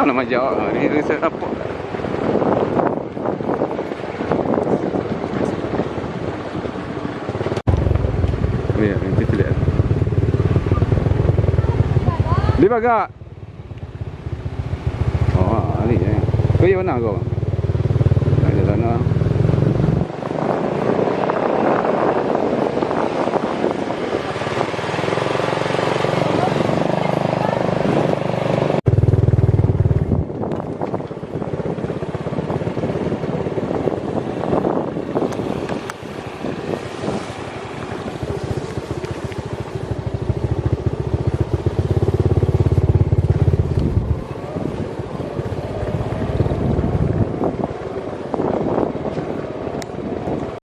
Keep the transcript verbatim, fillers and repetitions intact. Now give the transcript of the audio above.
Nak majak, ha, ni, ni saya nampak. Ni, ni, ni, lihat. Di bagak. Oh, ni, eh. Kau yang mana kau? Nah, di sana.